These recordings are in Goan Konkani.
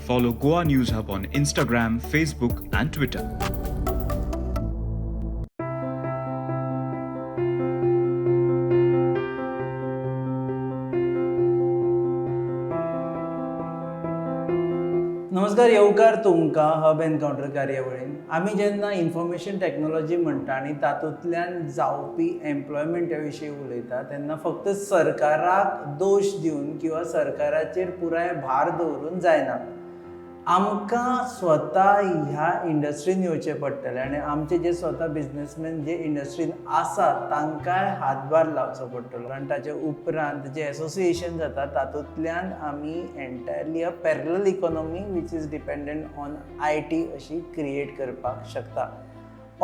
Follow Goa News Hub on Instagram, Facebook, and Twitter. नमस्कार, येवकार तुमकां हब एनकावंटर कार्यावळीन. आमी जेन्ना इन्फॉर्मेशन टॅक्नॉलॉजी म्हणटा आनी तातूंतल्यान जावपी एम्प्लॉयमेंटा विशीं उलयता तेन्ना फक्त सरकाराक दोश दिवन किंवा सरकाराचेर पुराय भार दवरून जायना. आमकां स्वता ह्या इंडस्ट्रीन येवचें पडटलें आनी आमचे जे स्वता बिजनसमॅन जे इंडस्ट्रीन आसात तांकांय हातभार लावचो पडटलो. आनी ताचे उपरांत जे एसोसिएशन जाता तातूंतल्यान आमी entirely a parallel economy which is dependent on IT अशी क्रिएट करपाक शकता.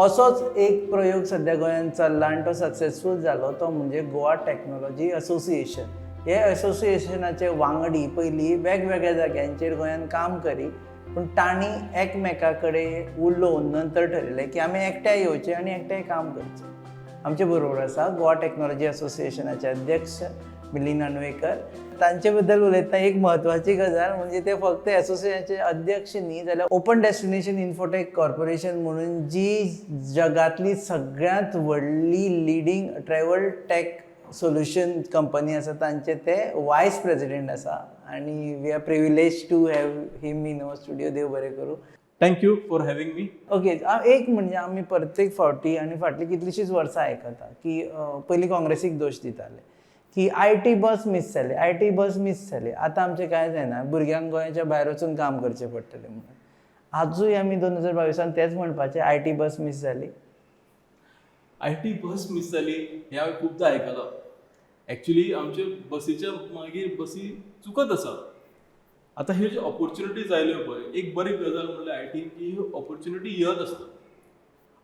असोच एक प्रयोग सद्या गोंयांत चल्ला आनी तो सक्सेसफूल जालो, तो म्हणजे गोवा टॅक्नॉलॉजी असोसिएशन. हे असोसिएशनाचे वांगडी पयलीं वेगवेगळ्या जाग्यांचेर गोंयांत काम करी, पूण तांणी एकमेका कडेन उलोवन नंतर ठरयलें की आमी एकठांय येवचे आनी एकठांय काम करचें. आमचे बरोबर आसा गोवा टॅक्नॉलॉजी असोसिएशनाचे अध्यक्ष मिलिंद अणवेकर. तांचे बद्दल उलयतना एक म्हत्वाची गजाल म्हणजे ते फक्त असोसिएशनाचे अध्यक्ष न्ही, जाल्यार ओपन डेस्टिनेशन इन्फोटेक कॉर्पोरेशन म्हणून जी जगांतली सगळ्यांत व्हडली leading travel tech solution company आसा तांचे ते वायस प्रेसिडेंट आसा आनी we are privileged to have him in our studio. देव बरें करूं. Thank you for having me. Okay, एक म्हणजे आमी प्रत्येक फावटी आनी फाटलीं कितलींशींच वर्सां आयकता की पयलीं काँग्रेसीक दोश दिताले की I T bus मीस जाली, I T bus मीस जाली, आतां आमचें कांय जायना, भुरग्यांक गोंयच्या भायर वचून काम करचें पडटलें म्हणून. आजूय आमी 2022न तेंच म्हणपाचें, I T bus मीस जाली? I T bus मीस जाली हें हांवें खुबदां आयकलां. एक्चुली आमचे बसीच्या मागीर बसी चुकत आसा. आतां ह्यो ज्यो ऑपोर्चुनिटीज आयल्यो पळय, एक बरी गजाल म्हणल्यार I tin की ह्यो ऑपोर्चुनिटी येत आसता.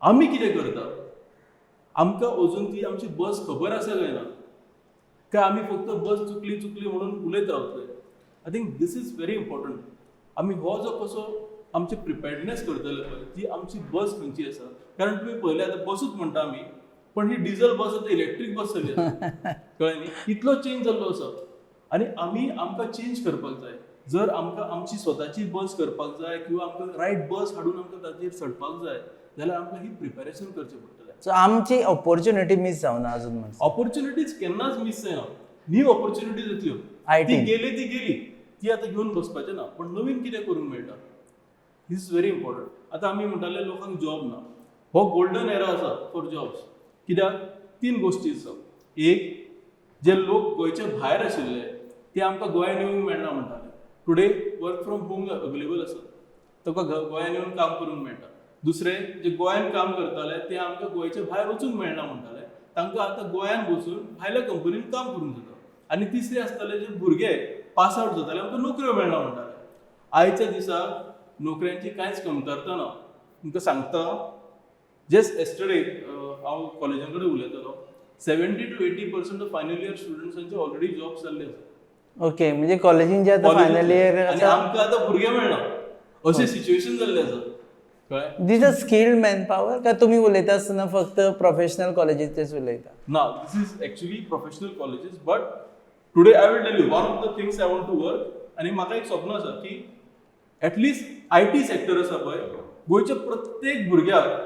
आमी कितें करता, आमकां अजून ती आमची बस खबर आसा काय ना, काय आमी फक्त बस चुकली चुकली म्हणून उलयत रावतले? I think this is very important. आमी हो जो कसो आमची प्रिपेर्डनेस करतले पळय, ती आमची बस खंयची आसा. कारण तुमी पळयलें, आतां बसूच म्हणटा आमी, पण ही डिझल बस आतां इलेक्ट्रीक बस जाली आसा, कळ्ळें न्ही? इतलो चेंज जाल्लो आसा आनी आमी आमकां चेंज करपाक जाय. जर आमकां आमची स्वताची बस करपाक जाय किंवा आमकां रायट बस हाडून आमकां ताचेर चडपाक जाय जाल्यार आमकां ही प्रिपेरेशन करचें पडटलें. सो आमची ऑपोर्चुनिटी मीस जावना अजून म्हणसर? ऑपॉर्च्युनिटीज केन्नाच मीस जायना. न्यू ऑपॉर्च्युनिटीज येतल्यो. IT. ती गेली ती गेली, ती आतां घेवन बसपाचें ना, पण नवीन कितें करूंक मेळटा, this is very important. आतां आमी म्हणटाले लोकांक जॉब ना. हो गोल्डन एरा आसा फॉर जॉब्स. कित्याक? तीन गोश्टी आसा. एक, जे लोक गोंयच्या भायर आशिल्ले ते आमकां गोंयांत येवंक मेळना म्हणटाले, today work from home available आसा, तुका गोंयांत येवन काम करूंक मेळटा. दुसरें, जे गोंयांत काम करताले ते आमकां गोंयच्या भायर वचूंक मेळना म्हणटाले, तांकां आतां गोंयांत बसून भायल्या कंपनीन काम करूंक जाता. आनी तिसरें आसताले जे भुरगे पास आवट जाताले, आमकां नोकऱ्यो मेळना म्हणटाले. आयच्या दिसा नोकऱ्यांची कांयच कमतरता ना. तुमकां सांगता, जस्ट येस्टरडे हांव कॉलेजां कडेन उलयतालो, 70 to 80% of final year स्टुडंट्सांचे already job जाल्ले आसा. ओके, म्हणजे कॉलेजीन जे आतां फायनल इयर आनी आसा. आमकां आतां भुरगे मेळना अशें सिच्युएशन जाल्लें आसा, कळ्ळें? These are skilled man power काय तुमी उलयता आसतना फक्त प्रोफेशनल कॉलेजीचेच उलयता? ना, this is actually professional colleges, but today I will tell you one of the things I want to work. आनी म्हाका एक स्वप्न आसा की एटलिस्ट I T sector आसा पळय, गोंयच्या प्रत्येक भुरग्याक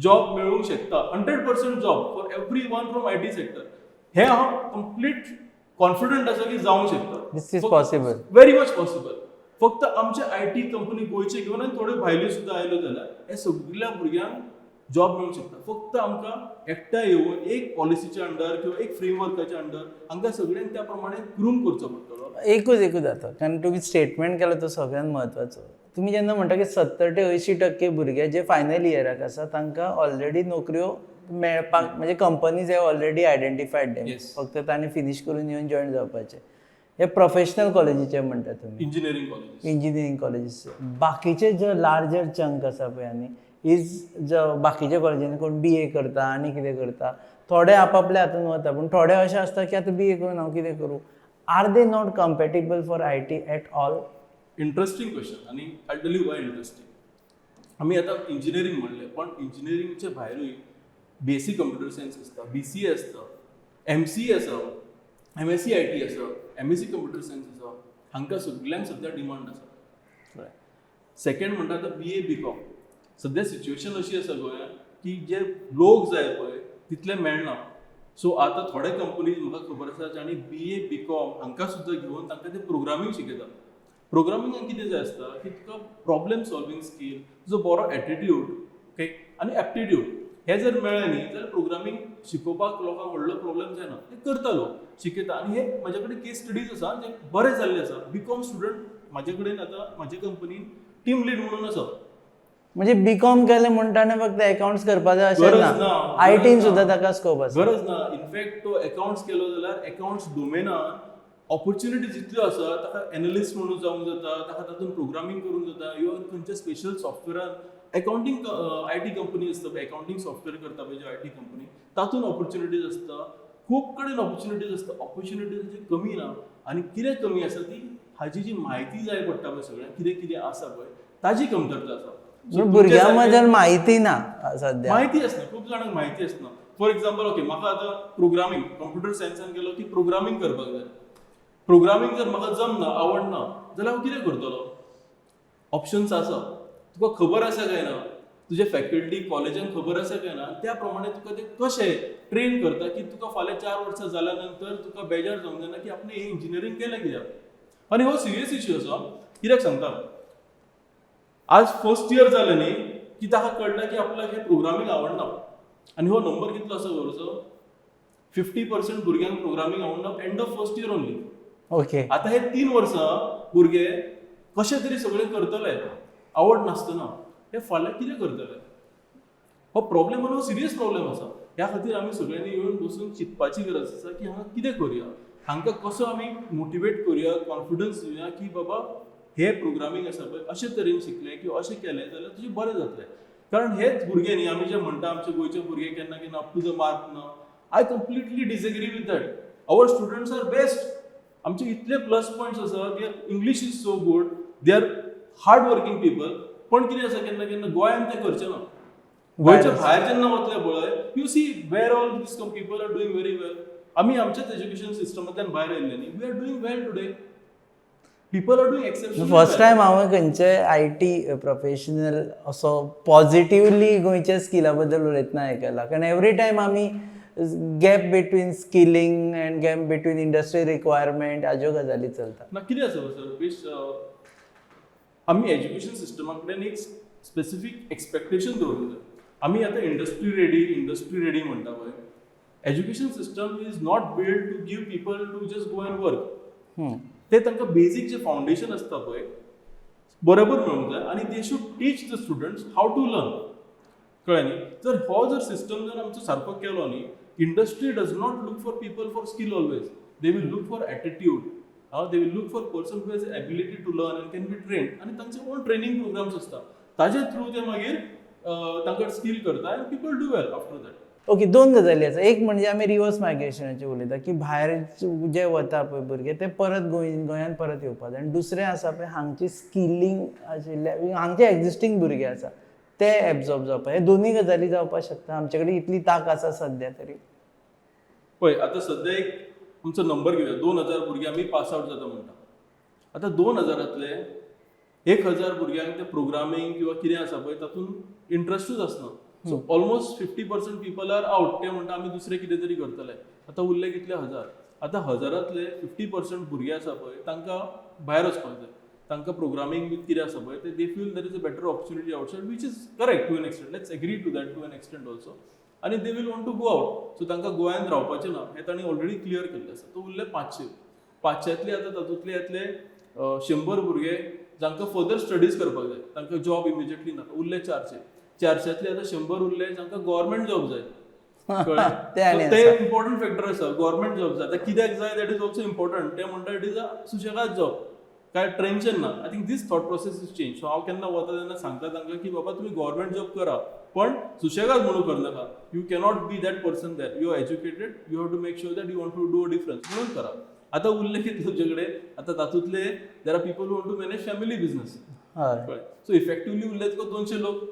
जॉब मेळूंक शकता, 100% job for everyone from IT sector. हें हांव कंप्लीट कॉन्फिडंट आसा की जावंक शकता. This is possible. Very much possible. फक्त आमचे I T company गोंयचे घेवन आनी थोड्यो भायल्यो सुद्दां आयल्यो जाल्यार हे सगल्या भुरग्यांक जॉब मेळूंक शकता. फक्त आमकां एकठांय येवन एक पॉलिसीच्या अंडर किंवा एक फ्रेमवर्काच्या अंडर आमकां सगळ्यांक त्या प्रमाणे ग्रूम करचो पडटलो. एकूच एकूच जाता, कारण तुमी स्टेटमेंट केलो तो सगळ्यांत म्हत्वाचो. तुमी जेन्ना म्हणटा की 70 ते 80% भुरगे जे फायनल इयराक आसा तांकां ऑलरेडी नोकऱ्यो मेळपाक, म्हणजे companies have already identified them, फक्त तांणी फिनीश करून येवन जॉयन जावपाचें. हे प्रोफेशनल कॉलेजीचे म्हणटा तुमी? Engineering colleges. Engineering colleges. बाकीचे जे लार्जर चंक आसा पळय, आनी is जो बाकीच्या कॉलेजींनी कोण बी ए करता आनी कितें करता, थोडे आपापल्या हातून वता, पूण थोडे अशे आसता की आतां बी ए करून हांव कितें करूं? Are they not compatible for IT at all? Interesting question आनी I tell you why interesting. आमी आतां इंजिनियरींग म्हणलें, पण इंजिनियरींगच्या भायरूय B S C computer science आसता, बी सी ए आसता, एम सी ए आसा, M S C I T आसा, M S C computer science आसा. हांकां सगल्यांक सद्या डिमांड आसा. कळ्ळें. सेकंड म्हणटा आतां बी ए, बी कॉम. सद्या सिच्युएशन अशी आसा गोंयांत की जे लोक जाय पळय तितले मेळना. सो आतां थोडे कंपनीज म्हाका खबर आसा जांणी बी ए, बी कॉम हांकां सुद्दां घेवन तांकां ते प्रोग्रामींग शिकयता. प्रोग्रामिंगान कितें जाय आसता की तुका प्रॉब्लेम सॉल्वींग स्कील, तुजो बरो एटिट्यूड, ओके, आनी एप्टिट्यूड हे जर मेळ्ळें न्ही जाल्यार प्रोग्रामींग शिकोवपाक लोकांक व्हडलो प्रॉब्लेम जायना. ते करता लोक, शिकयता. आनी हे म्हाजे कडेन केस स्टडीज आसा जे बरे जाल्ले आसा. बी कॉम स्टुडंट म्हाजे कडेन आतां म्हाजे कंपनीन टीम लीड म्हणून आसा. म्हणजे बी कॉम केलें म्हूण ताणें फक्त अकाउंट्स करपाक जाय अशें गरज ना, ना. आय टीन सुद्दां ताका स्कोप आसा. गरज ना. इनफॅक्ट तो अकाउंट्स केलो जाल्यार अकाउंट्स डोमेनान ऑपॉर्च्युनिटीज इतल्यो आसा. ताका एनलिस्ट म्हणून जावंक जाता, ताका तातूंत प्रोग्रामींग करूंक जाता. इवन खंयच्या स्पेशल सॉफ्टवेरान अकाउंटींग IT company आसता पळय, अकाउंटींग सॉफ्टवेअर करता पळय ज्यो IT company, तातूंत ऑपॉर्च्युनिटीज आसता. खूब कडेन ऑपॉर्च्युनिटीज आसता. ऑपॉर्च्युनिटीज कमी ना आनी कितें कमी आसा ती हाजी जी म्हायती जाय पडटा पळय सगळ्यांक, कितें कितें आसा पळय ताजी कमतरता आसा. So भुरग्यां तुमच्या मदीं म्हायती ना सद्या. माहिती आसना, खूब जाणांक माहिती आसना. फॉर एक्झाम्पल, ओके, म्हाका आतां प्रोग्रामींग, कंप्युटर सायन्सान गेलो की प्रोग्रामींग करपाक जाय. प्रोग्रामींग जर म्हाका जमना, आवडना जाल्यार हांव कितें करतलो? ऑप्शन्स आसा. तुका खबर आसा काय ना, तुजे फॅकल्टी कॉलेजान खबर आसा काय ना, त्या प्रमाणे तुका ते कशें ट्रेन करता की तुका फाल्यां 4 वर्सां जाल्या नंतर तुका बेजार जावंक जायना की आपणें हें इंजिनियरींग केलें कित्याक. आनी हो सिरियस इश्यू आसा. कित्याक सांगता, आज फर्स्ट इयर जालें न्ही की ताका कळटा की आपल्याक हें प्रोग्रामींग आवडना. आनी हो नंबर कितलो आसा खबर आसा? 50% भुरग्यांक प्रोग्रामींग आवडना end of first year only. आता हे 3 वर्सां भुरगे कशे तरी सगळें करतले आवड नासतना. हे फाल्यां कितें करतले? हो प्रॉब्लेम आनी हो सिरियस प्रॉब्लेम आसा. ह्या खातीर आमी सगळ्यांनी येवन बसून चिंतपाची गरज आसा की हांगा कितें करुया, हांकां कसो आमी मोटिवेट करुया, कॉन्फिडन्स दिवया की बाबा हे प्रोग्रामींग आसा पळय, अशे तरेन शिकले किंवा अशें केलें जाल्यार तुजें बरें जातलें. कारण हेच भुरगे न्ही, आमी जे म्हणटा आमचे गोंयचे भुरगे केन्ना केन्ना अप टू the mark ना, I completely disagree with that. Our students are best. आमचे इतले प्लस पॉयंट्स आसा. Their English is so good, they are hard working people. पण कितें आसा, केन्ना केन्ना गोंयांत तें करचें ना. गोंयच्या भायर जेन्ना वतले पळय, you see where all these people are doing very well. आमी आमच्याच एज्युकेशन सिस्टमांतल्यान भायर आयिल्ले न्ही, we are doing well today, people are doing exceptional. First time हांवें खंयचे IT professional असो पॉझिटिवली गोंयच्या स्किला बद्दल उलयतना आयकला. कारण एवरी टायम आमी gap between skilling and gap between industry requirement हाज्यो गजाली चलता. ना, कितें आसा सर बेश, आमी एज्युकेशन सिस्टमा कडेन एक स्पेसिफीक एक्सपेक्टेशन दवरूंक जाय. आमी आतां इंडस्ट्री रेडी, इंडस्ट्री रेडी म्हणटा पळय, education system is not build to give people to just go and work. ते तांकां बेजीक जे फावंडेशन आसता पळय बरोबर मेळूंक जाय आनी they should teach the students how to learn. कळ्ळें न्ही? जर हो जर सिस्टम जर आमचो सारको केलो न्ही, industry does not look for people for skill always. They will look for attitude, they will look for person who has ability to learn and can be trained. आनी तांचे ओन ट्रेनींग प्रोग्राम्स आसता, ताजे थ्रू ते मागीर तांकां स्कील करता and people do well after that. Okay, दोन गजाली आसा. एक म्हणजे आमी रिवर्स मायग्रेशनाचे उलयता की भायर जे वता पळय भुरगे ते परत गोंयांत परत येवपाक जाय. आनी दुसरें आसा पळय, हांगची स्किलींग आशिल्ले हांगचे एग्जिस्टींग भुरगे आसा ते एब्जॉर्ब जावपाक. हे दोनूय गजाली जावपाक शकता? आमचे कडेन इतली तांक आसा सद्या तरी? पळय, आतां सद्या एक आमचो नंबर घेवया, 2000 भुरगे आमी पास आवट जाता म्हणटा. आतां 2000-तले 1000 भुरग्यांक ते प्रोग्रामींग किंवा कितें आसा पळय तातूंत इंट्रस्टूच आसना. So almost 50% people are out. ते म्हणटा आमी दुसरें कितें तरी करतले. आतां उरले कितले? 1000. आतां 1000-तले 50% भुरगे आसा पळय तांकां भायर वचपाक जाय. तांकां प्रोग्रामींग बीन कितें आसा पळय ते they feel there is a better opportunity outside, which is correct to an extent. Let's agree to that to an extent also. आनी they will want to go out. So तांकां गोंयांत रावपाचें ना हें तांणी ऑलरेडी क्लियर केल्लें आसा. तो उरले 500. 500-तले आतां तातूंतले येतले 100 भुरगे जांकां फर्दर स्टडीज करपाक जाय, तांकां जॉब इमिजिएटली नाका. उरले 400. 400-तले आतां 100 उरले जांकां गव्हर्मेंट जॉब जाय. कळ्ळें? ते आनी So ते आसा. इम्पॉर्टंट फॅक्टर आसा. गव्हर्मेंट जॉब जाय आतां कित्याक जाय, that is also important. ते म्हणटा it is a सुशेगाद जॉब, काय टेन्शन ना. I think this thought process is change. So हांव केन्ना वता तेन्ना सांगता तांकां की बाबा तुमी गव्हर्मेंट जॉब करा, पण सुशेगाद म्हणून करनाका. You cannot be that person that you are educated. You have to make sure that you want to do a difference म्हणून करा. आतां उरले कितले तुमचे कडेन? आतां तातूंतले there are people want to manage family business. कळ्ळें? सो इफेक्टिवली उरले तुका 200 लोक.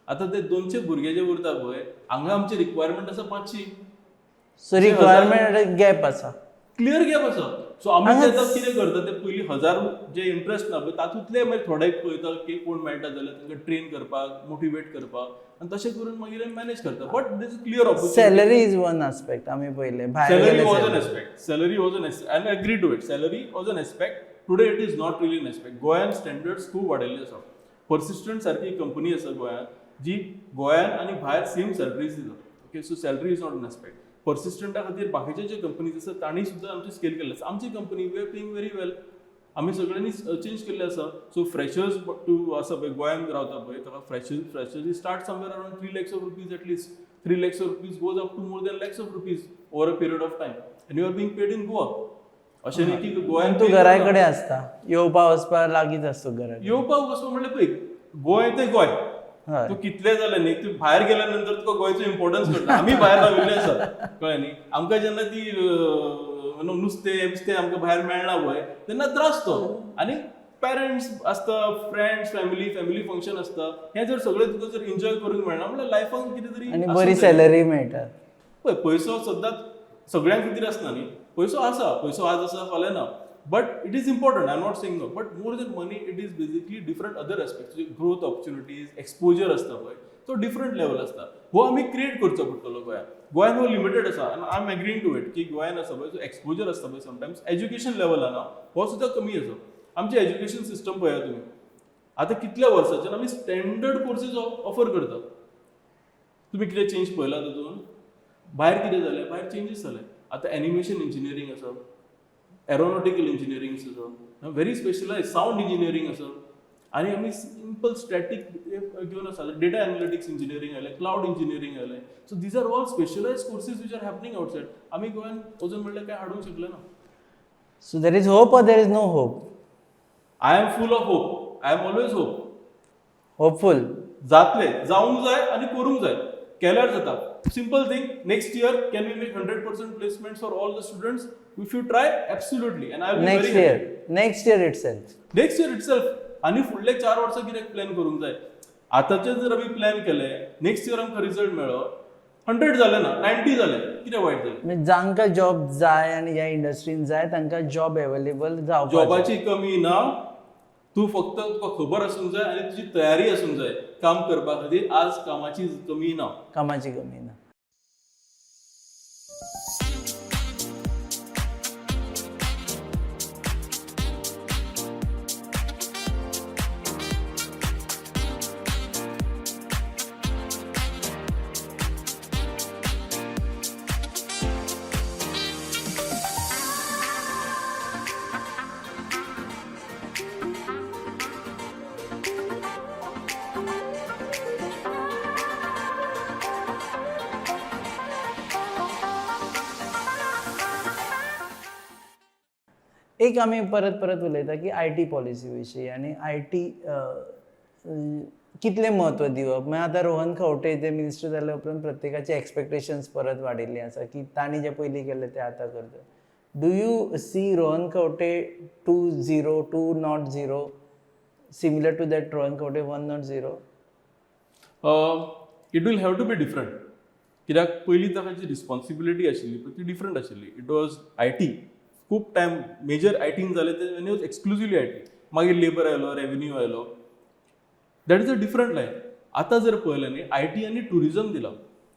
आतां ते 200 भुरगे जे उरता पळय, हांगा आमची रिक्वायरमेंट आसा 500. सो रिक्वायरमेंट गॅप आसा. क्लियर गॅप आसा. सो आमी ते आतां कितें करता, ते पयलीं 1000 जे इंट्रस्ट ना पळय तातूंतले मागीर थोडे पळयता की कोण मेळटा जाल्यार तांकां ट्रेन करपाक, मोटिवेट करपाक, आनी तशें करून मागीर मॅनेज करता. But this clear opportunity. Salary is one aspect आमी पळयलें भायर Salary गेले was an salary. Aspect. Salary was an aspect. And I agree to it. Salary was an aspect. Today it is not really an aspect. गोंयान स्टँडर्ड्स खूब वाडयल्ले आसा. पर्सिस्टंट सारकी कंपनी आसा गोंयांत, जी गोंयान आनी भायर सेम सॅलरीज दिता. Okay, so salary is not an aspect. पर्सिस्टंटा खातीर बाकीचे जे कंपनीज आसा तांणी सुद्दां आमचे स्केल केल्ले आसा. आमची company, we are paying very well. आमी सगळ्यांनी चेंज केल्ले आसा. सो फ्रेशर्स टू आसा पळय, गोंयांत रावता पळय, ताका freshers start somewhere around 3 lakhs of rupees, at least 3 lakhs of rupees, goes up to more than lakhs of rupees over a period of time, and you are being paid in Goa. अशें न्ही की गोंयांत तूं pay घरा करना. कडेन आसता, येवपा वचपा लागींच आसता घरा. येवपाक वचपा म्हणल्यार पळय, गोंय तें गोंय. हय. तूं कितलें जालें न्ही, तूं भायर गेल्या नंतर तुका गोंयचो इम्पॉर्टन्स कळटा. आमी भायर राविल्ले आसा, कळ्ळें न्ही. आमकां जेन्ना ती नुस्तें बिस्तें आमकां भायर मेळना पळय, तेन्ना त्रास तो. आनी पेरंट्स आसता, फ्रेंड्स, फॅमिली फंक्शन आसता, हें जर सगळें तुका जर एन्जॉय करूंक मेळना म्हणल्यार लायफान कितें तरी आनी आसूंक बरी जाय. सॅलरी मेळटा. पळय, पयसो सद्दां सगळ्यां खातीर आसना न्ही. पयसो आसा, पयसो आज आसा फाल्यां ना, but it is important. I am not saying no, but more than money it is basically different other aspect, growth opportunities, exposure आसता पळय, तो डिफरंट लेवल आसता. हो आमी क्रिएट करचो पडटलो गोंयांत. गोंयान हो लिमिटेड आसा आनी I am agreeing to it की गोंयान आसा पळय जो एक्सपोजर आसता पळय, समटायम्स एज्युकेशन लेवल ना हो सुद्दां कमी आसा. आमची एज्युकेशन सिस्टम पळया तुमी, आतां कितल्या वर्साच्यान आमी स्टँडर्ड कोर्सीस ऑफर करता. तुमी कितें चेंज पळयला तातूंत? भायर कितें जालें? भायर चेंजीस जाले. आतां एनिमेशन इंजिनियरींग आसा, एरोनॉटिकल इंजिनियरींग आसा, व्हेरी स्पेशलायज सावंड इंजिनियरींग आसा, आनी आमी सिंपल स्टॅटीक घेवन आसा. डेटा एनालिटिक्स इंजिनियरींग आयलें, क्लावड इंजिनियरींग आयलें. So these are all specialize courses which are happening outside. आमी गोंयान अजून म्हणल्यार काय हाडूंक शकले ना. So there is hope or there is no hope? I am full of hope. I am always hope. Hopeful. जातले, जावंक जाय आनी करूंक जाय. केल्यार जाता. Simple thing, next year can we make 100% placement for all the students? If you try, absolutely, and I will. Next year, next year itself. Next year itself. आनी फुडले 4 वर्सां कितें प्लॅन करूंक जाय. आतांचे जर आमी प्लॅन केले, नेक्स्ट इयर आमकां रिजल्ट मेळ्ळो, 100 जालें ना, 90 जालें, कितें वायट जालें? म्हणजे जांकां जॉब जाय आनी ह्या इंडस्ट्रीन जाय तांकां जॉब अवेलेबल जावपाक जाय. जॉबाची कमी ना. तूं फक्त तुका खबर आसूंक जाय आनी तुजी तयारी आसूंक जाय काम करपा खातीर. आज कामाची कमी ना. कामाची कमी ना. एक आमी परत परत उलयता की I T policy विशीं आनी I T कितलें म्हत्व दिवप. मागीर आतां रोहन खंवटे ते मिनिस्टर जाल्या उपरांत प्रत्येकाचे एक्सपेक्टेशन्स परत वाडिल्ली आसा की तांणी जें पयलीं केल्लें तें आतां करता. Do you see Rohan Khaunte 2.0, 2.0 similar to that Rohan Khaunte 1.0? It will have to be different, कित्याक पयलीं ताका जी रिस्पॉन्सिबिलिटी आशिल्ली पळय ती डिफरंट आशिल्ली. It was IT. खूब टायम मेजर I tin जालें ते वॉज एक्सक्लुजिवली IT. मागीर लेबर आयलो, रेवेन्यू आयलो. That is a different line. आतां जर पळयलें न्ही, I T आनी ट्युरिजम दिला,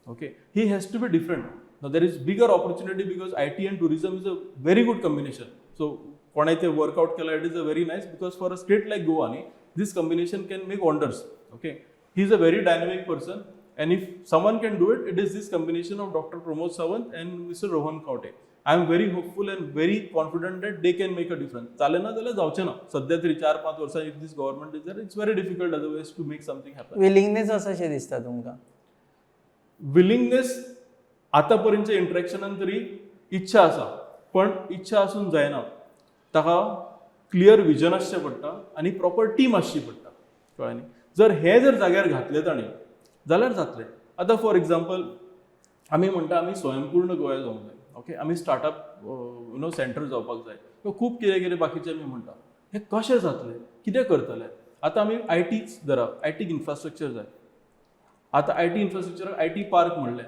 okay, he has to be different. There is bigger opportunity because IT and tourism is a very good combination. So कोणें तें वर्कआउट केलां, it is a very nice, because for a state like Goa न्ही, this combination can make wonders. Okay, he is a very dynamic person, and if someone can do it, it is this combination of Doctor Pramod Sawant and Mister Rohan Khaunte. I am very hopeful and very confident that they can make a difference. जालें ना जाल्यार जावचें ना. सद्या तरी 4-5 वर्सां if this government is there, it's very difficult otherwise to make something happen. Willingness आसा शें दिसता तुमकां? विलिंगनेस आतां पर्यंतच्या इंटरेक्शनान तरी इच्छा आसा, पण इच्छा आसून जायना. ताका क्लियर विजन आसचें पडटा आनी प्रॉपर टीम आसची पडटा, कळ्ळें न्ही. जर हें जर जाग्यार घातलें ताणें जाल्यार जातलें. आतां फॉर एग्जाम्पल, आमी म्हणटा आमी स्वयंपूर्ण गोंया जावंक जाय, ओके, आमी स्टार्टअप you know centre जावपाक जाय किंवा खूब कितें कितें बाकीचें आमी म्हणटा. हें कशें जातलें? कितें करतले? आतां आमी I टीच धरा, I T infrastructure जाय. आतां I T इन्फ्रास्ट्रक्चराक I T park म्हणलें.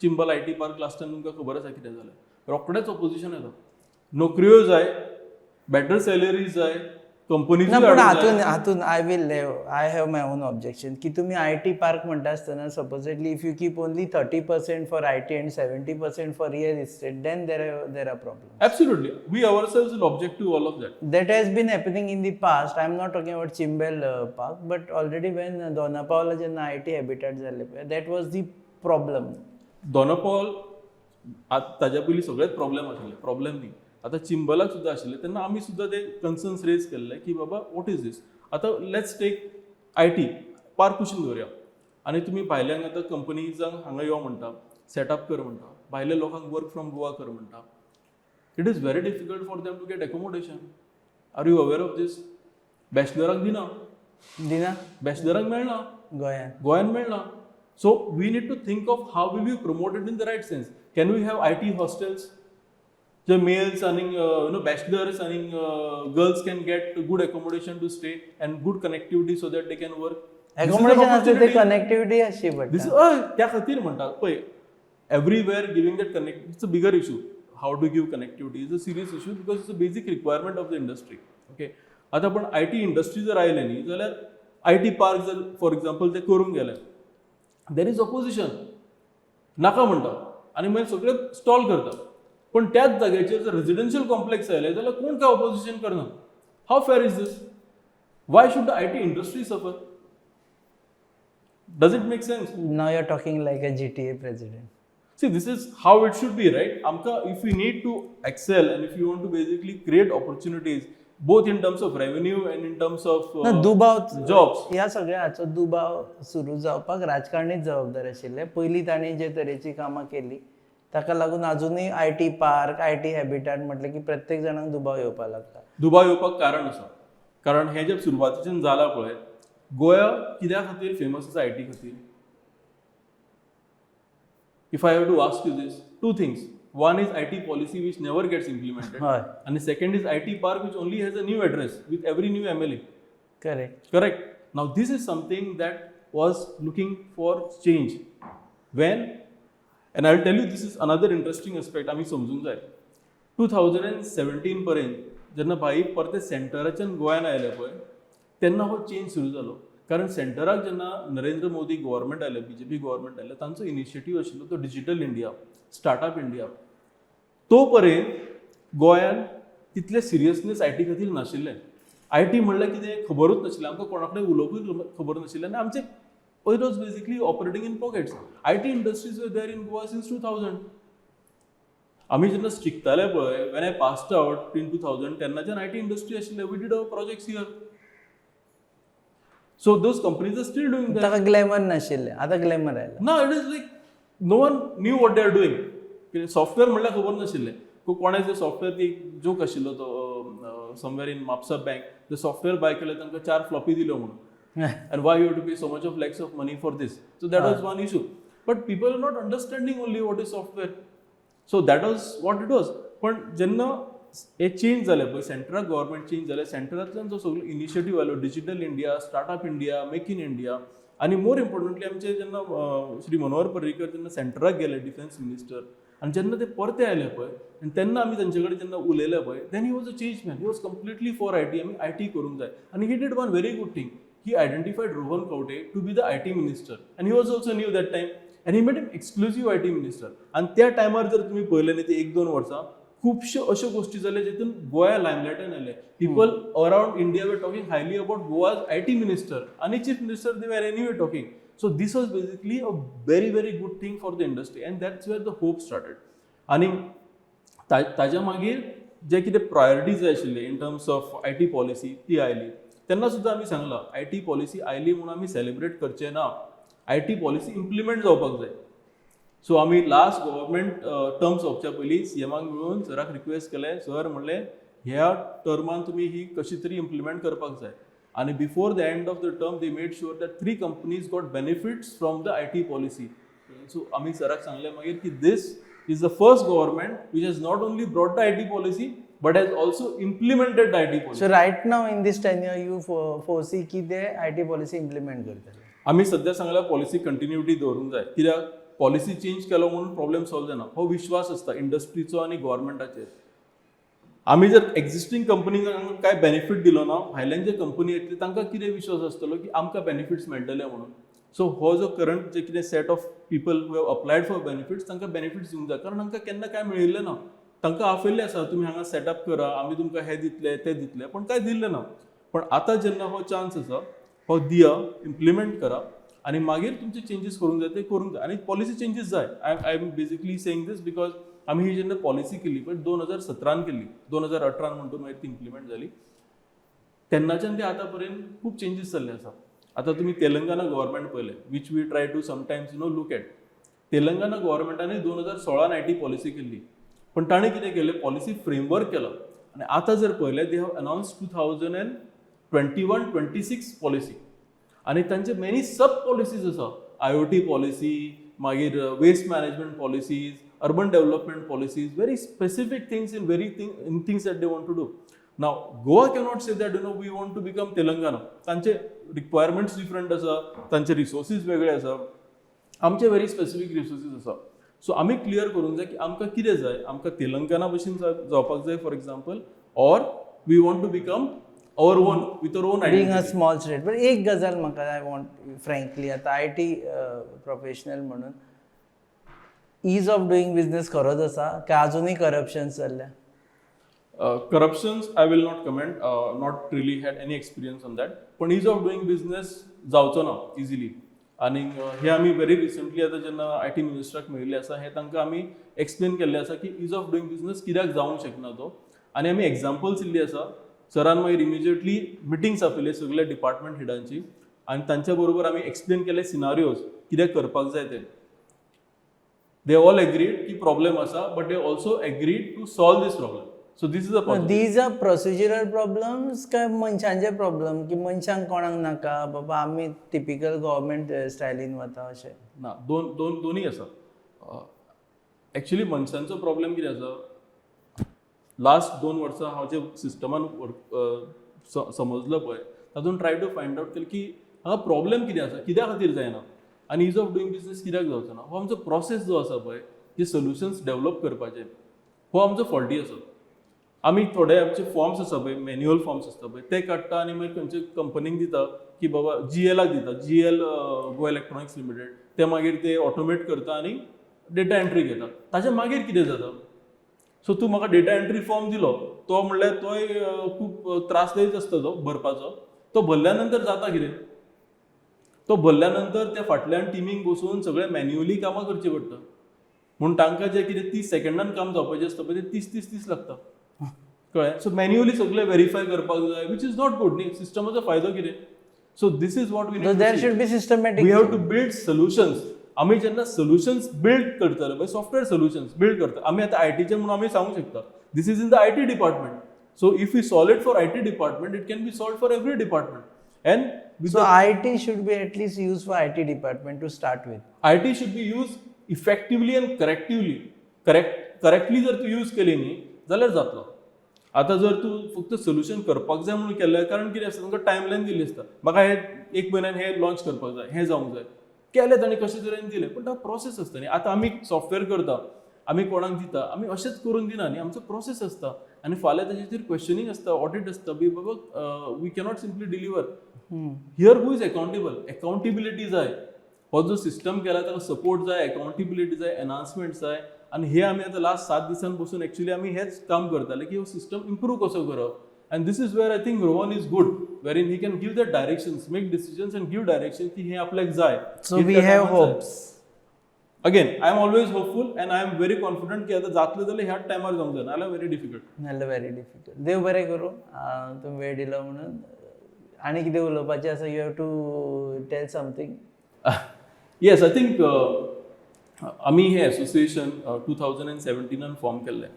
Chimbel I T park last time तुमकां खबर आसा कितें जालें. रोखडेंच ऑपोजिशन येता. नोकऱ्यो जाय, बेटर सॅलरी जाय, कंपनीज. ना, पूण हातून I have my own objection की तुमी I T park म्हणटा आसतना, supposedly if you keep only 30% for IT and 70% for real estate, then there are problem. Absolutely, we ourselves will object to all of that. That has been happening in the past. I am not talking about Chimbel Park, but already when Dona Paula जेन्ना I T हॅबिटेट जाल्ले पळय, that was the problem. Dona Paula ताज्या पयलीं सगळेच प्रॉब्लेम आशिल्ले, प्रॉब्लेम न्ही. आतां चिंबलाक सुद्दां आशिल्ले तेन्ना आमी सुद्दां ते कन्सर्न्स रेज केल्ले की बाबा, what is this? आतां let's take IT park कुशीन दवरया आनी तुमी भायल्यांक आतां कंपनीजांक हांगा यो म्हणटा, सेटअप कर म्हणटा, भायल्या लोकांक वर्क फ्रॉम गोवा कर म्हणटा. It is very difficult for them to get accommodation. Are you aware of this? बॅचलराक दिना. दिना. बॅचलराक मेळना. गोंयांत. गोंयान मेळना. So we need to think of how will you promote it in the right sense. Can we have IT hostels जे मेल्स आनी you know bachelors आनी girls can get good accommodation to stay and good connectivity so that they can work? Accommodation आसता ते, कनेक्टिविटी आसची दीस पडटा. त्या खातीर म्हणटा पळय, everywhere giving that connect, it's a bigger issue. How to give connectivity is a serious issue because it's a basic requirement of the industry, okay? आतां पण I T industry जर आयलें न्ही जाल्यार, I T park जर फॉर एक्झाम्पल ते करूंक गेले, there is opposition. नाका म्हणटा आनी मागीर सगळे स्टॉल करता. पण त्याच जाग्याचेर जर रेजिडेन्शियल कॉम्प्लेक्स आयले जाल्यार कोण काय ऑपोजिशन करना. How fair is this? Why should the IT industry suffer? Does it make sense? Now you are talking like a GTA president. See, this is how it should be, right? आमकां if we need to excel and if you want to basically create opportunities, both in terms of revenue and in terms of ना, दुबाव jobs. ह्या सगळ्या हाचो दुबाव सुरू जावपाक राजकारणीच जबाबदार आशिल्ले. पयलीं तांणी जे तरेची कामां केली ताका लागून अजुनूय IT park, IT habitat म्हटलें की प्रत्येक जाणांक दुबाव येवपाक लागता. दुबाव येवपाक कारण आसा, कारण हें जें सुरवातीच्यान जालां पळय, गोवा कित्या खातीर फेमस आसा I T खातीर? If I have to ask you this, two things: one is IT policy, which never gets implemented, आनी second is IT park, which only has a new address with every new MLA. Correct. Correct. Now, this is something that was looking for change. When, and I'll tell you, this is another interesting aspect आमी समजूंक जाय. 2017 पर्यंत जेन्ना भाई परते सेंटराच्यान गोंयान आयले पळय, तेन्ना हो चेंज सुरू जालो. कारण सेंटराक जेन्ना नरेंद्र मोदी गव्हर्मेंट आयलें, बीजेपी गव्हर्मेंट आयलें, तांचो इनिशिएटीव आशिल्लो तो डिजिटल इंडिया, स्टार्टअप इंडिया. तो पर्यंत गोंयान तितलें सिरियसनेस I T खातीर नाशिल्लें. I T म्हणल्यार कितें खबरूच नाशिल्लें आमकां, कोणा कडेन उलोवपूय खबर नाशिल्लें आनी आमचें it was basically operating in pockets. IT industries were there in Goa since 2000. आमी जेन्ना शिकताले पळय, when I passed out in 2000, तेन्नाच्यान I T industry आशिल्ले. We did our projects here, so those companies are still doing that. ताका ग्लॅमर नाशिल्लें, आतां ग्लॅमर आयला. ना, it is like no one knew what they are doing. Software म्हणल्यार खबर नाशिल्लें. कोणाचें सॉफ्टवेअर, ती जोक आशिल्लो तो, somewhere in Mapusa bank the software buy केलें, तांकां चार फ्लॉपी दिल्यो म्हणून, and why you have to pay so much of lakhs of money for this? So that was one issue. But people are not understanding only what is software. So that was what it was. पण जेन्ना हे चेंज जालें पळय, सेंट्रल गव्हर्मेंट चेंज जालें, सेंट्रांतल्यान जो सगळो इनिशिएटीव आयलो, Digital India, Startup India, Make in India, आनी मोर इम्पॉर्टंटली आमचे जेन्ना श्री मनोहर पर्रीकर जेन्ना सेंट्राक गेले डिफेन्स मिनिस्टर आनी जेन्ना ते परते आयले पळय आनी तेन्ना आमी तेंचे कडेन जेन्ना उलयले पळय, then he was a change man. He was completely for IT. आमी I T करूंक जाय आनी he did one very good thing. He identified Rohan Khaunte to be the IT minister, and he was also new that time, and he made him exclusive IT minister. आनी त्या टायमार जर तुमी पळयलें न्ही, ते एक दोन वर्सां खुबश्यो अश्यो गोश्टी जाल्यो जितून गोंया लायमलायटान आयले. People around India were talking highly about Goa's IT minister आनी chief minister. They were anyway talking. So this was basically a very, very good thing for the industry, and that's where the hope started. आनी ताज्या मागीर जे कितें प्रायोरिटीज आशिल्ले in terms of IT policy, ती आयली. तेन्ना सुद्दां आमी सांगलां, I T policy आयली म्हणून आमी सेलिब्रेट करचे ना, I T policy implement जावपाक जाय. सो आमी लास्ट गव्हर्मेंट टर्म सोंपच्या पयलीं सीएमाक मेळून सराक रिक्वेस्ट केलें, सर म्हणलें, ह्या टर्मान तुमी ही कशी तरी इम्प्लिमेंट करपाक जाय. आनी before the end of the term, they made sure that three companies got benefits from the IT policy. So आमी सराक सांगलें मागीर की this is the first government which has not only brought the IT policy but has also implemented the IT policy. So right now in this tenure you foresee की ते I T policy implement करतले? आमी सध्या सांगल्या, पॉलिसी कंटिन्युटी दवरूंक जाय, कित्याक पॉलिसी चेंज केलो म्हणून प्रॉब्लेम सॉल्व जायना. हो विश्वास आसता इंडस्ट्रीचो आनी गव्हर्मेंटाचेर. आमी जर एक्झिस्टींग कंपनींक काय बेनिफीट दिलो ना, भायल्यान जे कंपनी येतली तांकां कितें विश्वास आसतलो की आमकां बेनिफिट्स मेळटले म्हणून? सो हो जो करंट जे कितें set of people who have applied for benefits, तांकां बेनिफिट्स दिवंक जाय, कारण तांकां केन्ना काय मेळिल्लें ना. तांकां आपयल्लें आसा, तुमी हांगा सेटअप करा, आमी तुमकां हें दितले, तें दितले, पूण कांय दिल्लें ना. पण आतां जेन्ना हो चान्स आसा, हो दिया, इम्प्लिमेंट करा आनी मागीर तुमचे चेंजीस करूंक जाय ते करूंक जाय आनी पॉलिसी चेंजीस जाय. I am basically saying this because आमी ही जेन्ना पॉलिसी केली पळय, 2017न केली, 2018न म्हणटून मागीर ती इम्प्लिमेंट जाली. तेन्नाच्यान ते आतां पर्यंत खूब चेंजीस जाल्ले आसा. आतां तुमी तेलंगाना गव्हर्मेंट पळयलें, which we try to sometimes look at. Telangana गव्हर्मेंटान 2016न I T policy केल्ली, पण ताणें कितें केलें, पॉलिसी फ्रेमवर्क केलो आनी आतां जर पळयलें, they have announce 2021-26 policy आनी तांचे मेनी सब पॉलिसीज आसा. आयओटी पॉलिसी, मागीर waste management policies, urban development policies, very specific things in very thing in things that they want to do. Now Goa cannot say that you know we want to become Telangana. तांचे रिक्वायरमेंट्स डिफरंट आसा, तांचे रिसोर्सीस वेगळे आसा, आमचे व्हेरी स्पेसिफीक रिसोर्सीस आसा. सो आमी क्लियर करूंक जाय की आमकां कितें जाय. आमकां तेलंगाना भशेन जावपाक जाय, for example, or we want to become our own with our own being a small state. But एक गजाल म्हाका, I want frankly, आतां I T professional म्हणून, is of doing business खरोच आसा काय अजुनूय करप्शन चल्ल्या? Corruptions, I will not comment, not really had any experience on that. पण is of doing business जावचो ना इजिली. आनी हे आमी व्हेरी रिसंटली आतां जेन्ना I T मिनिस्टराक मेळिल्ले आसा, हे तांकां आमी एक्सप्लेन केल्लें आसा की is of doing business कित्याक जावंक शकना तो आनी आमी एग्जाम्पल्स दिल्ली आसा. सरान मागीर इमिजिएटली मिटिंग्स आपयले सगल्या डिपार्टमेंट हेडांची आनी तांच्या बरोबर आमी एक्सप्लेन केले सिनारियोज, कितें करपाक जाय ते. They all agreed की प्रॉब्लेम आसा, but they also agreed to solve this problem. So this is a these are procedural problems काय मनशांचे प्रॉब्लम, की मनशांक कोणाक नाका बाबा, आमी टिपिकल गव्हर्मेंट स्टायलीन वता अशें? ना, दोन दोन दोनूय आसा एक्चुली. मनशांचो प्रॉब्लेम कितें आसा, लास्ट 2 वर्सां हांव जे सिस्टमान समजलो पळय, तातूंत ट्राय टू फायंड आवट केलें की हांगा प्रॉब्लेम कितें आसा, कित्या खातीर जायना आनी is of doing business कित्याक जावचो ना. हो आमचो प्रोसेस जो आसा पळय, जे सोल्युशन्स डेवलप करपाचे, हो आमचो फॉल्टी आसा. आमी थोडे आमचे फॉर्म्स आसा पळय, मॅन्युअल फॉर्म्स आसता पळय, ते काडटा आनी मागीर खंयचे कंपनीक दिता की बाबा जीएलाक दिता, जीएल, गोवा इलेक्ट्रॉनिक्स लिमिटेड. ते मागीर ते ऑटोमेट करता आनी डेटा एंट्री घेता. ताच्या मागीर कितें जाता? सो तूं म्हाका डेटा एंट्री फॉर्म दिलो, तो म्हणल्यार तोय खूब त्रासदायक आसता तो भरपाचो. तो भरल्या नंतर जाता कितें? तो भरल्या नंतर त्या फाटल्यान टिमीक बसून सगळें मॅन्युअली कामां करचीं पडटा. म्हूण तांकां जें कितें 30 सेकंडान काम जावपाचें आसता पळय, तें 30 30 30 लागता, कळ्ळें? सो मॅन्युअली सगळें व्हेरीफाय करपाक जाय, which is not good न्ही. सिस्टमाचो फायदो कितें? So this is what we So there should be systematic. We have to build solutions. आमी जेन्ना सोल्युशन्स बिल्ड करतले पळय, सॉफ्टवेअर सोल्युशन्स बिल्ड करता आमी, आतां आयटीचे म्हणून आमी सांगूंक शकता, this is in the IT department. So if you solve it for IT department, it can be solve for every department and with So IT should be at least used for IT department to start with. IT should be use effectively and correctively. Correctly जर तूं यूज केली न्ही जाल्यार जातलो. आतां जर तूं फक्त सोल्युशन करपाक जाय म्हणून केलें, कारण कितें आसता, तांकां टायमलायन दिल्ली आसता, म्हाका हे एक म्हयन्यान हें लॉन्च करपाक जाय, हें जावंक जाय. केलें ताणें कशें तरेन दिलें, पूण तो प्रोसेस आसता न्ही. आतां आमी सॉफ्टवेअर करता, आमी कोणाक दिता, आमी अशेंच करून दिना न्ही. आमचो प्रोसेस आसता आनी फाल्यां ताजेर क्वेश्चनींग आसता, ऑडिट आसता बी बाबा we cannot simply deliver here. Who is accountable? Accountability जाय. हो जो सिस्टम केला ताका सपोर्ट जाय, अकाउंटेबिलिटी जाय, एनहान्समेंट जाय. आनी हे आमी आतां लास्ट 7 दिसान बसून एक्चुली आमी हेच काम करताले की हो सिस्टम इम्प्रूव कसो करप. And this is where I think Rohan is good, wherein he can give the directions, make decisions and give direction की हे आपल्याक जाय. So we have hopes. Again, I am always hopeful and I am very confident की आतां जातलें जाल्यार ह्याच टायमार जावंक जाय, नाजाल्यार व्हेरी डिफिकल्ट. नाल्यार व्हेरी डिफिकल्ट. देव बरें करूं. तुमी वेळ दिलो म्हणून. आनी कितें उलोवपाचें आसा? You have to tell something. Yes, I think आमी हे एसोसिएशन 2017नान फॉर्म केल्लें.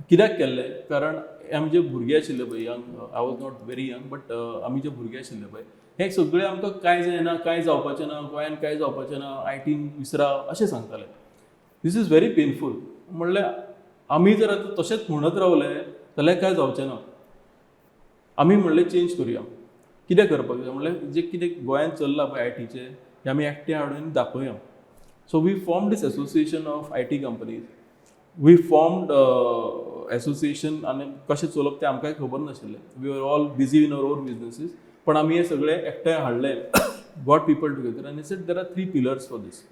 कित्याक केल्लें? कारण आमी जे भुरगे आशिल्ले पळय, young, I was not very young, but आमी जे भुरगे आशिल्ले पळय, हे सगळे आमकां कांय जायना, कांय जावपाचें ना, गोंयान कांय जावपाचें ना, आयटीन विसरा अशें सांगताले. This is very painful. म्हणल्यार आमी जर आतां तशेंच म्हणत रावले जाल्यार कांय जावचें ना. आमी म्हणलें चेंज करुया. कितें करपाक जाय म्हणल्यार, जें कितें गोंयांत चल्लां पळय आयटीचें, हें आमी एकठांय हाडून दाखोवया. So we form this association of IT companies. We formed association आनी कशें चलोवप तें आमकांय खबर नाशिल्लें. We are all busy in our own businesses, पण आमी हे सगळे एकठांय हाडले, got people together आनी said there are three pillars for this.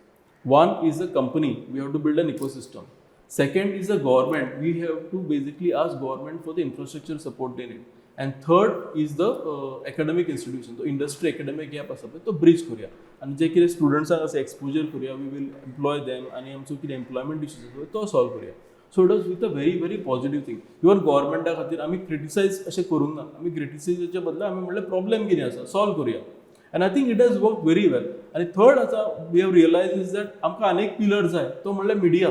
One is a company, we have to build an ecosystem. Second is the government, we have to basically ask government for the infrastructure support they need. And third is the academic institution, तो industry academic gap आसा पळय तो ब्रिज करूया आनी जे कितें स्टुडंट्सांक आसा एक्सपोजर करूया, we will employ them आनी आमचो कितें एम्प्लॉयमेंट इश्यूज आसा पळय तो सॉल्व करूया. So it was with a very very positive thing. Even गव्हर्मेंटा खातीर आमी क्रिटिसायज अशें करूंक ना, आमी क्रिटिसायजाच्या बदला आमी म्हणलें प्रॉब्लेम कितें आसा सॉल्व करूया, and I think it has work very well. आनी थर्ड आसा, we have realize is that आमकां आनी एक पिलर जाय, तो म्हणल्यार मिडिया.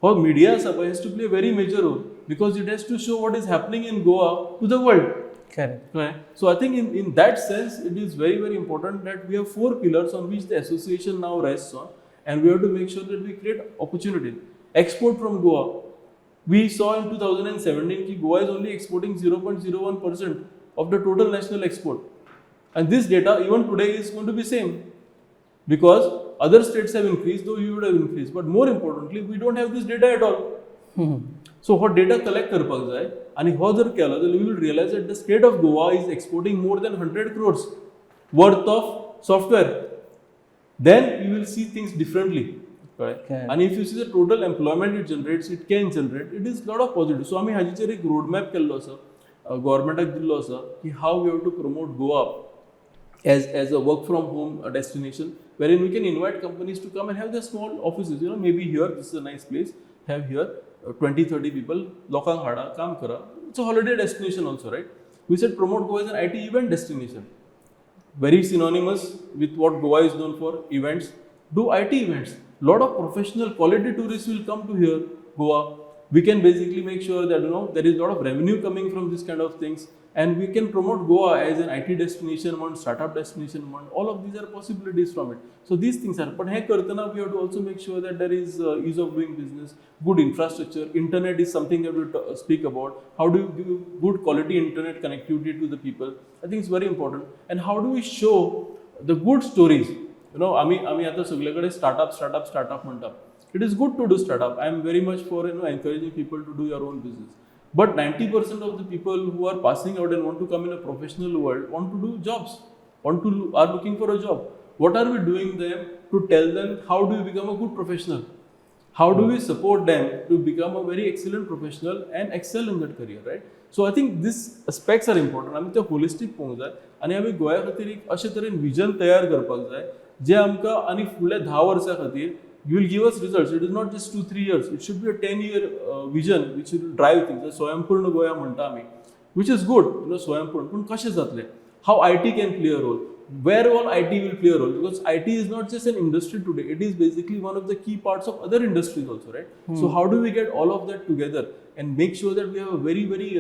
हो मिडिया आसा पळय has to play very major role because it has to show what is happening in Goa to the world. Correct. कळ्ळें? So I think in that sense it is very very important that we have four pillars on which the association now rests on, and we have to make sure that we create opportunities. Export from Goa. We saw in 2017 की Goa is only exporting 0.01% of the total national export. And this data even today is going to be same because other states have increased, though you would have increased. But more importantly, we don't have this data at all. So हो डेटा कलेक्ट करपाक जाय आनी हो जर केलो जाल्यार we will realize that the state of Goa is exporting more than 100 crores worth of software. Then you will see things differently. कळ्ळें? Correct. आनी if you see the total employment it generates, it can generate, it is lot of positive. So आमी हाजेचेर एक रोड मॅप केल्लो आसा, गव्हर्मेंटाक दिल्लो आसा की how we have to promote Goa as a work from home destination wherein we can invite companies to come and have their small offices, maybe here. This is a nice place, have here 20 30 people, लोकांक हाडा, काम करा. It's a holiday destination also, right? We said promote Goa as an IT event destination, very synonymous with what Goa is known for, events. Do IT events. Lot of professional quality tourists will come to here, Goa. We can basically make sure that there is a lot of revenue coming from this kind of things, and we can promote Goa as an IT destination, one startup destination, one. All of these are possibilities from it. So these things are. But hey, करतना we have to also make sure that there is ease of doing business, good infrastructure. Internet is something that we speak about. How do you give good quality internet connectivity to the people? I think it's very important. And how do we show the good stories? आमी आतां सगळे कडेन स्टार्टअप, स्टार्टअप, स्टार्टअप म्हणटा. It is good to do startup. I am very much for encouraging people to do your own business, but 90% of the people who are passing out and want to come in a professional world want to do jobs, want to are looking for a job. What are we doing them to tell them how do you become a good professional? How do we support them to become a very excellent professional and excel in that career, right? So I think these aspects are important. आमी ते होलिस्टीक पळोवंक जाय आनी आमी गोंया खातीर एक अशे तरेन विजन तयार करपाक जाय जे आमकां आनी फुडल्या धा वर्सां खातीर you will give us results. It is not just 2-3 years, it should be a 10 year vision which will drive things. स्वयंपूर्ण गोंया म्हणटा आमी, which is good, स्वयंपूर्ण, पूण कशें जातलें? How IT can play a role, where all IT will play a role, because IT is not just an industry today, it is basically one of the key parts of other industries also, right? So how do we get all of that together and make sure that we have a very, very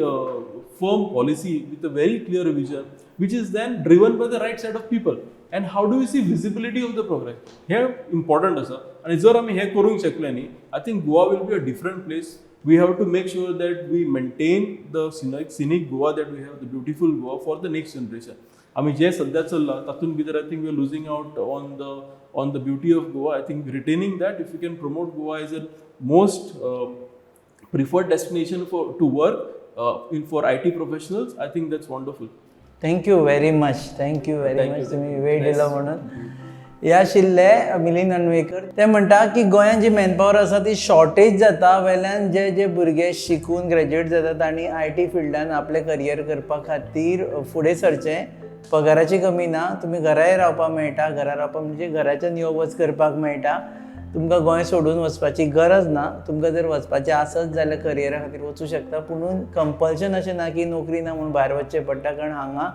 firm policy with a very clear vision, which is then driven by the right set of people? And how do we see visibility of the progress? Hey important आसा आनी जर आमी हें करूंक शकले न्ही, I think Goa will be a different place. We have to make sure that we maintain the scenic Goa that we have, the beautiful Goa, for the next generation. आमी जे सद्या चल्लां तातूंत भितर I think we are losing out on the beauty of Goa. I think retaining that, if you can promote Goa as a most preferred destination for to work in for IT professionals, I think that's wonderful. Thank you very much, thank you very Thank much. You. तुमी वेळ दिलो म्हणून. हे आशिल्ले मिलिंद अणवेकर. ते म्हणटा की गोंयांत जी मॅनपावर आसा ती शॉर्टेज जाता, वेल्यान जे जे भुरगे शिकून ग्रॅज्युएट जातात आनी I T फिल्डान आपलें करियर करपा खातीर फुडें सरचें, पगाराची कमी ना, तुमी घराय रावपाक मेळटा. घरा रावपाक म्हणजे घराच्यान यो वच करपाक मेळटा. तुमकां गोंय सोडून वचपाची गरज ना. तुमकां जर वचपाचें आसत जाल्यार करियरा खातीर वचूं शकता, पुणून कंपल्शन अशें ना की नोकरी ना म्हूण भायर वचचें पडटा, कारण हांगा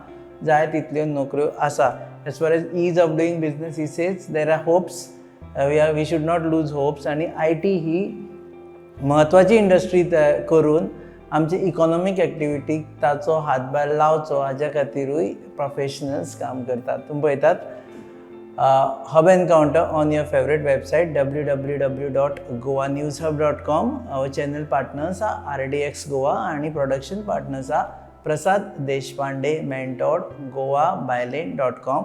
जाय तितल्यो नोकऱ्यो आसा. As far as ease of doing business, he says there are hopes, we should not lose hopes. आनी I T ही म्हत्वाची इंडस्ट्री करून आमचे इकॉनॉमीक एक्टिविटीक ताचो हातभार लावचो हाज्या खातीरूय प्रोफेशनल्स काम करतात. तुमी पळयतात Hub Encounter on your favorite website www.goanewshub.com. Our channel partners are RDX Goa आणि production partners are Prasad Deshpande Mentor, goabylane.com.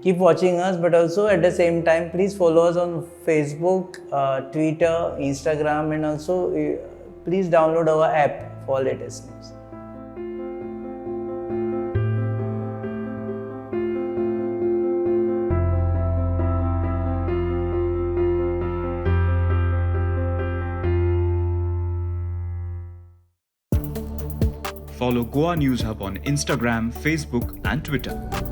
Keep watching us, but also at the same time please follow us on Facebook, Twitter, Instagram and also Please download our app for latest news. Follow Goa News Hub on Instagram, Facebook, and Twitter.